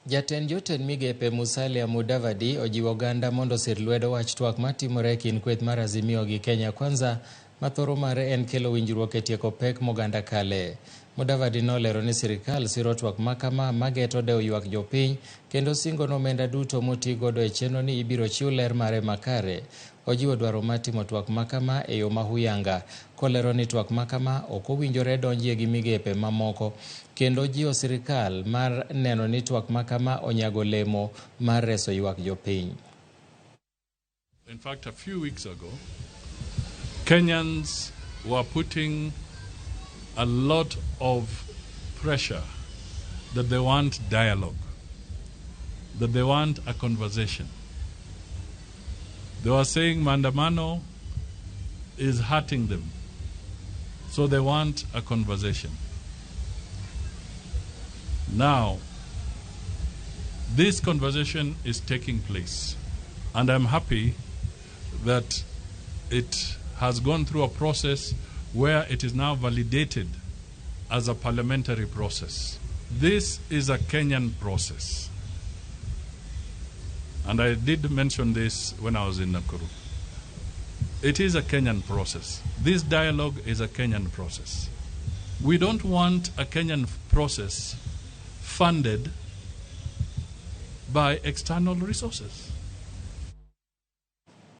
Jatend jotend migepe Musalia Mudavadi ojiwo oganda mondo osir lwedo wach twak matimore e kind kweth mar Azimio gi Kenya Kwanza ma thoro mare en kelo winjruok e tieko pek moganda kale. Mudavadi nolero ni sirikal siro twak makama mageto dewo ywak jopiny kendo singo ni omenda duto motigodo e chenro ni ibiro chiw ler mare makare. Ojiwo dwaro mar timo twak makama e yo mahuyanga kolero ni twak makama ok owinjore donjie gi migepe mamoko kendo jiwo sirikal mar neno ni twak makama onyago olemo mar reso ywak jopiny. In fact, a few weeks ago, Kenyans were putting a lot of pressure that they want dialogue, that they want a conversation. They were saying Maandamano is hurting them, so they want a conversation. Now, this conversation is taking place, and I'm happy that it has gone through a process where it is now validated as a parliamentary process. This is a Kenyan process. And I did mention this when I was in Nakuru. It is a Kenyan process. This dialogue is a Kenyan process. We don't want a Kenyan process funded by external resources.